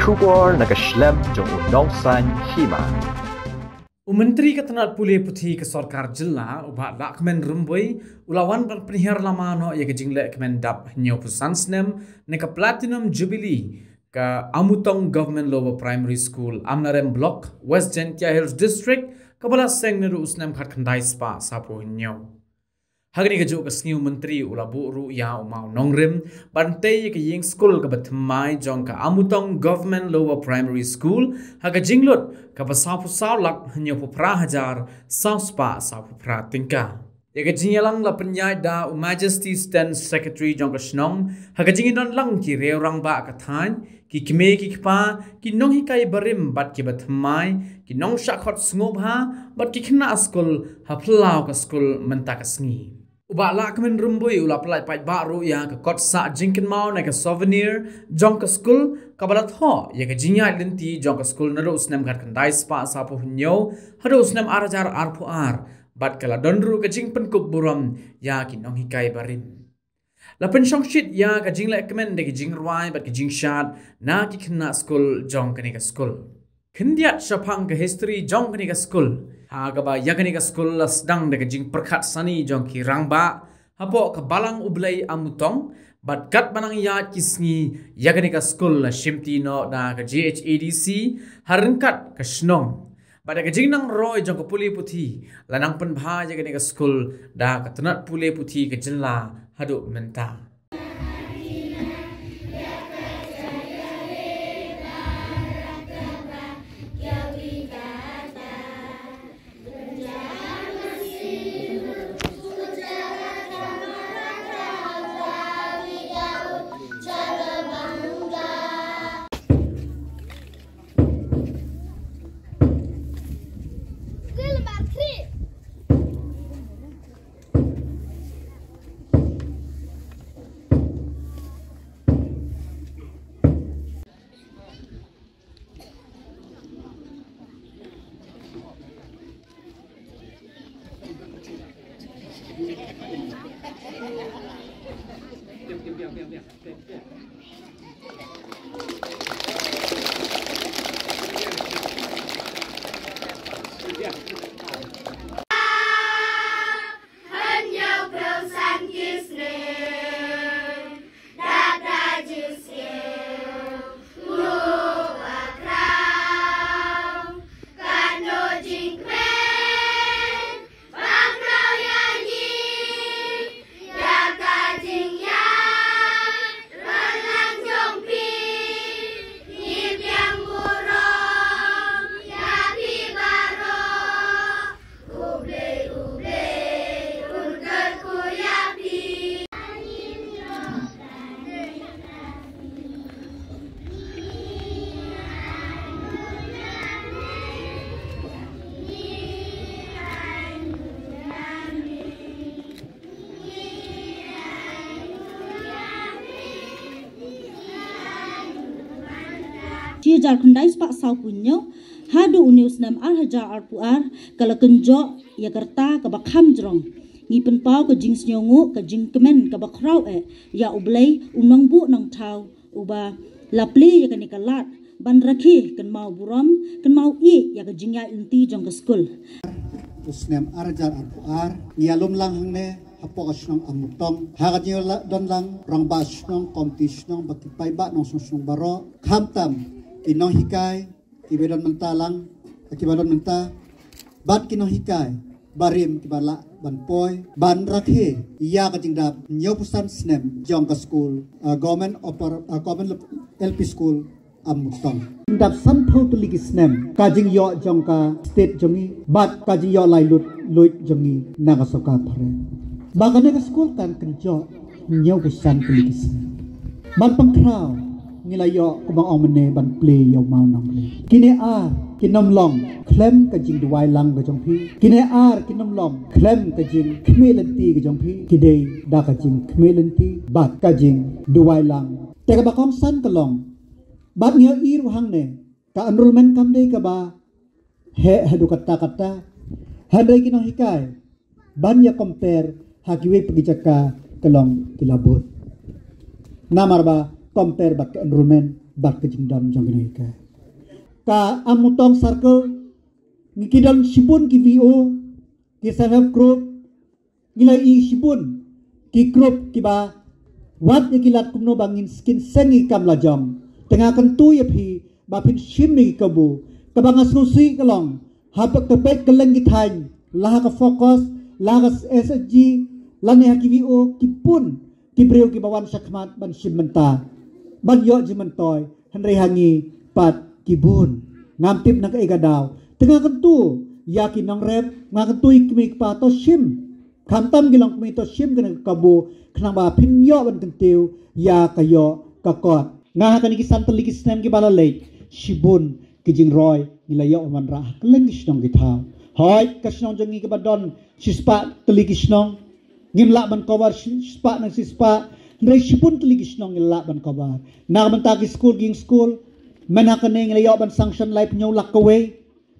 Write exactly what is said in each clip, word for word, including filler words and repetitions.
Khubor na ka shlem jong u nongsan hima. U Myntri ka tnat pule puthi ka sorkar jylla, u Bah Lahkmen Rymbui, u la wan ban pynhiar lama noh ïa ka jingleh kmen dap hynñiewphew san snem na ka Platinum Jubilee ka Amutong Government Lower Primary School, Amlarem Block, West Jaintia Hills District, kaba la seng naduh u snem khatkhyndai spah sawphew hynñiew. Ha kane kajuh ka sngi u Myntri u la buh ruh ïa u mawnongrim ban tei ïa ka ïing skul kaba thymmai jong ka Amutong Government Lower Primary School ha ka jinglut kaba sawphew saw lak hynñiewphew phra hajar saw spah sawphew phra tyngka. Ïa ka jingïalang la pynïaid da u Majesty's Tenth Secretary jong ka shnong ha ka jingïadon lang ki riew rangbah ka thaiñ, ki kmie ki kpa, ki nonghikai barim bad kiba thymmai, ki nongshah khot sngewbha bad ki khynnah skul ha phyllaw ka skul mynta ka sngi. U Bah Lahkmen Rymbui u la pynlait paidbah ruh ïa ka kot sah jingkynmaw ne ka souvenir jong ka skul kaba la thoh ïa ka jingïaid lynti jong ka skul naduh u snem khatkhyndai spah sawphew hynñiew haduh u snem ar hajar arphew ar, bad ka la don ruh ka jingpynkup burom ïa ki nonghikai barim. La pynshongshit ïa ka jingleh kmen da ki jingrwai bad ki jingshad na ki khynnah skul jong kane ka skul. Khyndiat shaphang ka history jong kane ka skul, ha kaba ïa kane ka skul la sdang da ka jingpyrkhat sani jong ki rangbah hapoh ka Balang U Blei Amutong, bad katba nang ïaid ki sngi ïa kane ka skul la shimti noh da ka J H A D C ha ryngkat ka shnong. Bad da ka jingnang roi jong ka pule puthi la nang pynbha ïa kane ka skul da ka tnat pule puthi ka jylla haduh mynta. Shi hajar khyndai spah sawphew hynñiew haduh une u snem ar hajar arphew ar, ka la kynjoh ïa ka rta kaba kham jrong. Ngi pynpaw ka jingsngewnguh, ka jingkmen kaba khraw eh ïa U Blei, U Nongbuh Nongthaw, uba la plie ïa kane ka lad ban rakhe, kynmaw burom, kynmaw ïeh ïa ka jingïaid lynti jong ka skul. U snem ar hajar arphew ar, ngi ïalum lang hangne hapoh ka shnong Amutong. Ha ka jingïadon lang rangbah shnong, komiti shnong bad ki paidbah nongshong shnong baroh, khamtam ki nonghikai kiba don mynta lang, kiba don mynta, bad ki nonghikai barim kiba lah ban poi ban rakhe ïa ka jingdap hynñiewphew san snem jong ka skul, uh, Government Upper, uh, Government L P School Amutong. Jingdap sanphew tylli ki snem ka jingïoh jong ka state jong ngi bad ka jingïoh lai lut luid jong ngi na ka sorkar phareng. Ba kane ka skul kan kynjoh hynñiewphew san tylli ki snem. Ban pynkhraw ngi la ïoh kumba ong mynne ban plie ïa u mawnongrim. Kine ar kin ym long khlem ka jingduwai lang ka jong phi. Kine ar kin ym long khlem ka jingkhmih lynti ka jong phi. Ki dei da ka jingkhmih lynti bad ka jingduwai lang. Te kaba kongsan ka long, bad ngi ïohi ruh hangne, ka enrollment kam dei kaba heh haduh katta katta. Hynrei ki nonghikai, ban ïa compare ha kiwei pat ki jaka, ka long ki la bud. Namar ba compare bad ka enrollment bad ka jingdon jong kine ki. Ka Amutong Circle, ngi ki don shibun ki V O, ki self help group, ngi la ïohi shibun ki group kiba wad ïa ki lad kumno ba ngin skin seng ïa ki kam la jong. Te nga kyntu ïa phi ba phin shim ïa ki kabu. Kaba nga sngewsih ka long haba ka peit ka leng ki thaiñ, la ha ka FOCUS, la ha ka S H G, lane ha ki V O, ki bun ki briew kiba wan shakhmat ban shim bynta, ban ïoh jingmyntoi, hynrei ha ngi pat ki bun. Ngam tip na kaei ka daw. Te nga kyntu ïa ki nongrep, nga kyntu ïa ki kmie ki kpa, to shim. Khamtam ki longkmie, to shim kane ka kabu, khnang ba phin ïoh ban kyntiew ïa ka ïoh ka kot. Nga ha kane ki san tylli ki snem kiba la leit, shibun ki jingroi ngi la ïoh ban wanrah ha kylleng ki shnong ki thaw. Hooid, ka shnong jong ngi kaba don shispah tylli ki shnong, ngim lah ban cover shi-, shispah na shispah, hynrei shibun tylli ki shnong ngi lah ban cover. Na ka bynta ki skul, ki skul, mynta kane ngi la ïoh ban sanction laiphew hynñiew lak kawei,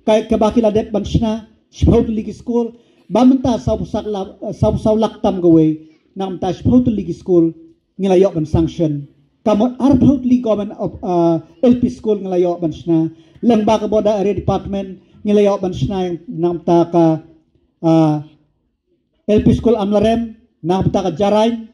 ka, kaba ki la dep ban shna, shiphew tylli ki skul, ba mynta sawphew saw lak, sawphew saw lak tam kawei, na ka bynta shiphew tylli ki skul ngi la ïoh ban sanction. Ka mut arphew tylli government of, uh, L P school ngi la ïoh ban shna. Lyngba ka Border Area Department ngi la ïoh ban shna na ka bynta ka, uh, L P school Amlarem, na ka bynta ka Jarain,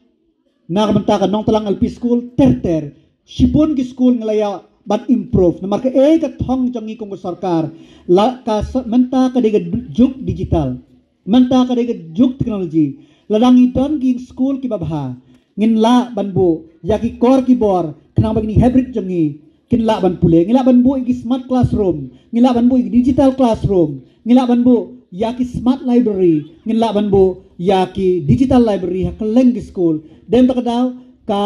na ka bynta ka Nongtlang L P school, ter ter. Shibun ki skul ngi la ïoh ban improve. Namar kaei ka thong jong ngi kum ka sorkar, la ka sa-, mynta ka dei ka juk digital. Mynta ka dei ka juk technology. Lada ngi don ki skul kiba bha, ngin lah ban buh ïa ki kor ki bor, khnang ba kine ki hybrid jong ngi kin lah ban pule. Ngi lah ban buh ïa ki smart classroom, ngi lah ban buh ïa ki digital classroom, ngi lah ban buh ïa ki smart library, ngin lah ban buh ïa ki digital library ha kylleng ki skul. Dei na kata ka daw ka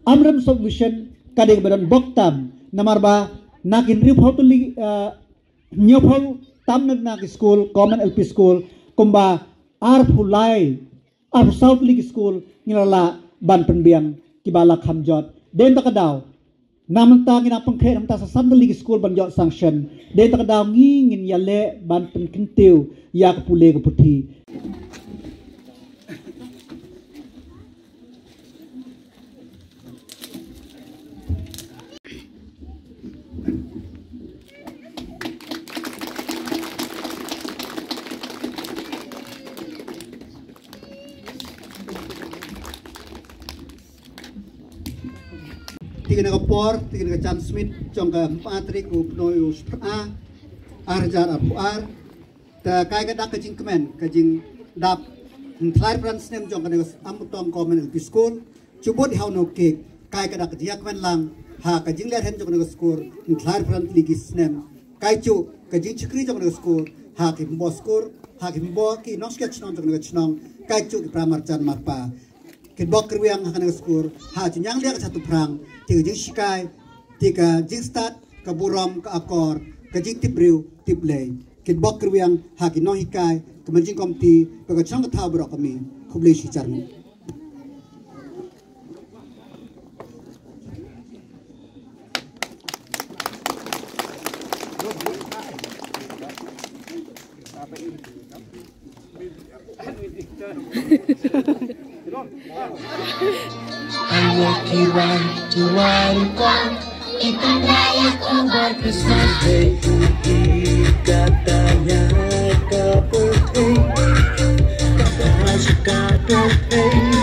Amlarem Subdivision ka dei kaba don bok tam, namar ba na ki hynriewphew tylli, eh, hynñiewphew tam na, na ki skul, government L P school, kumba arphew lai, arphew saw tylli ki skul ngi la lah ban pynbiang kiba la kham jot. Dei na kata ka daw, na mynta ngi dang pynkhreh na mynta sa san tylli ki skul ban ïoh sanction. Dei na kata ka daw ngi ngin ïaleh ban pynkyntiew ïa ka pule ka puthi. Te kane ka por, te kane ka jan smit jong ka khatphra tarik u bnai u Shipara, ar hajar arphew ar. Te kai ka dak ka jingkmen, ka jingdap hynriew phra snem jong kane ka Amutong Government L P School. Shu bud ha u nongkik, kai ka dak ka jingïakmen lang ha ka jinglehrain jong kane ka skul hynriew phra tylli ki snem. Kai shu ka jingshakri jong kane ka skul ha ki pynbor skul, ha ki pynbor ki nongshakri shnong jong kane ka shnong. Kai shu ki para marjan marpa, ki bok ki rwiang ha kane ka skul, ha ka jingïaleh ka shatu phrang, te ka jingshikai, te ka jingstad, ka burom, ka akor, ka jingtip briew tip Blei. Ki bok ki rwiang ha ki nonghikai, ka managing committee, bad ka shnong ka thaw baroh kawei. Khublei shibun. Ayo kiwan kiwan kong, kita raya kubar Christmas Day. Katanya couple thing, kata suka couple thing.